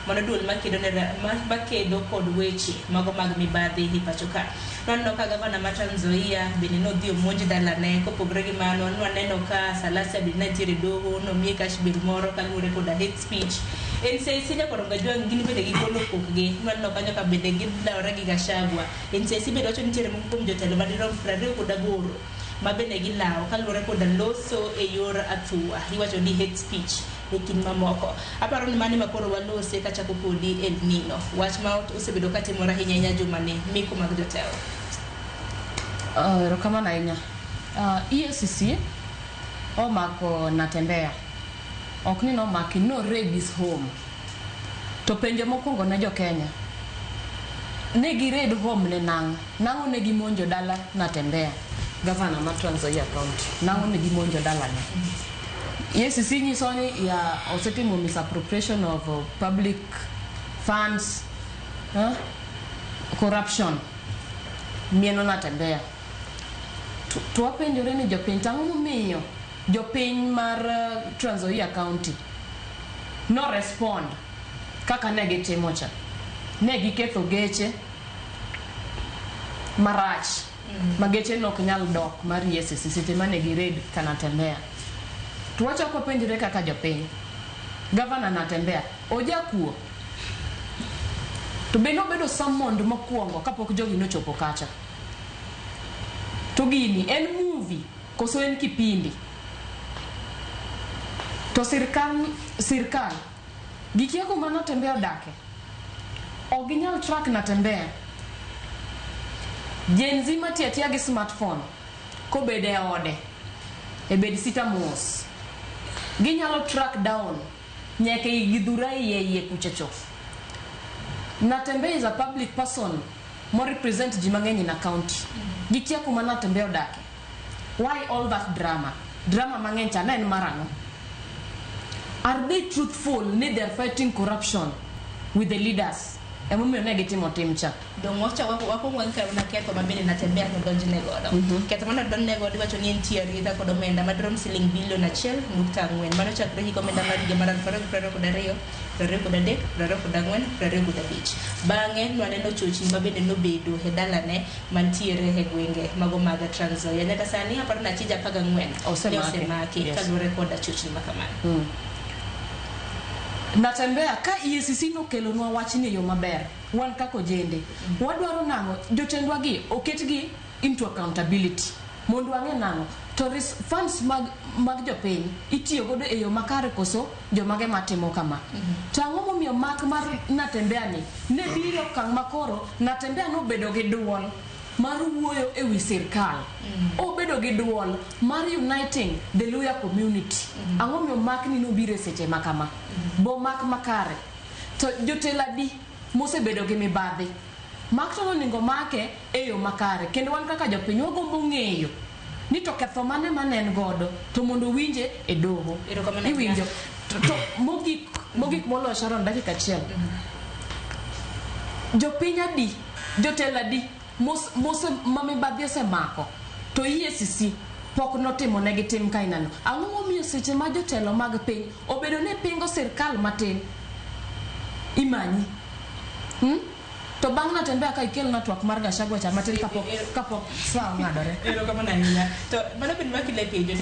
Mano duol makedo ne makedo kod weche mago mag mibadhi e pacho ka. Nwaneno ka gavana ma Trans Nzoia bende nodhi omonj dalane. Kopogore gi mano, nwaneno ka Salasya bende ne nitiere e doho, nomiye cash bail moro kaluwore koda hate speech. NCIC nyaka Kajwang' gin bende gigolo kokgi. Nwaneno kanyo ka bende gilawore gi Gachagua. NCIC bende wacho ni nitiere moko kuom jotelo madirom 28 ma bende gilawo kaluwore koda loso e yor athuwa. Iwacho ni hate speech e kind mamoko. Aparo ni mano ema koro walose kachako kodi El Nino. Wach ma osebedo katimore ahinya ahinya jumani, meko mag jotelo. Erokamano ahinya. EACC omako Natembeya. Ok ni nomaki, no raid his home. To penjo mokwongo ne jo Kenya, ne gi raid home ne nang'o? Nang'o ne gimonjo dala Natembeya, gavana ma Trans Nzoia County? Nang'o ne gimonjo dalane? EACC nyiso ni ya osetimo misappropriation of public funds, huh? Corruption. Mieno Natembeya. To wapenjore ni jopiny, to ang'o momiyo jopiny mar Trans Nzoia County no respond kaka ne gitimo cha? Ne giketho geche marach ma geche nok nyal dok mar EACC seche mane gi raid ka Natembeya. To wachako wapenjore kaka jopiny, Gavana Natembeya ojakuo? To be nobedo summoned mokwongo kapok jogi nochopo kacha? To gini en movie koso en kipindi? To sirkal gikia kuma Natembeya odake. Ok ginyal track Natembeya. Gen Z matiyo atiya gi smartphone kobedo e ode e bed sita mos, ginyalo track down nyaka ei Githurai iye iye kuchacho. Natembeya is a public person mo represent ji mang'eny in a county. Gikia kuma Natembeya odake. Why all that drama? Drama mang'eny cha ne en mar ang'o? Are they truthful ni they are fighting corruption with the leaders? Emomiyo ne gitimo tim cha. Dong' wacha wakwong wang'i mana ketho ma bende Natembeya nodonjne godo. Ketho ma nodonjne godo iwacho ni entie aridha kod omenda madirom siling bilion 1.4. Mano chakre higa omenda mar higa mar 2022, 23, 24, 25. Bang'e nwaneno chochni ma bende nobedo e dalane mantiere e gwenge mago mag Trans Nzoia. Nyaka sani aparo ni achije 14 ne Osemaki. osemaki kaluwore koda chochni ma kamano. Natembeya ka EACC nokelonwa wachni e yo maber, wan kaka ojende, wadwaro nang'o jotendwa gi oketgi into accountability mondo wang'e nang'o to funds mag jopiny itiyo godo e yo makare koso jomage matimo kama. To ang'o momiyo mak mar Natembeya ni ne biro okang' makoro Natembeya nobedo gi duol mar wuoyo e wi sirkal. Obedo gi duol mar uniting the Luhya community. Ang'o momiyo mak ni nobiro e seche ma kama? Bo mak makare. To jotelo adi mosebedo gi mibadhi? Mak to nonego make e yo makare. Kendo wan kaka jopiny wagombo ng'eyo ni to ketho mane mane en godo to mondo owinje e doho. Erokamano ahinya. Iwinjo? To mogik moloyo Sharon dakika achiel. Jopiny adi, jotelo adi mose ma mibadhi osemako to EACC pok notimo negi tim kainano. Ang'o momiyo seche ma jotelo mag piny obedo ni pingo sirkal matin imanyi? To bang' Natembeya ka ikelna twak mar Gachagua cha matin kapok saa ong'adore. Erokamano ahinya. To mano bende makile penjo.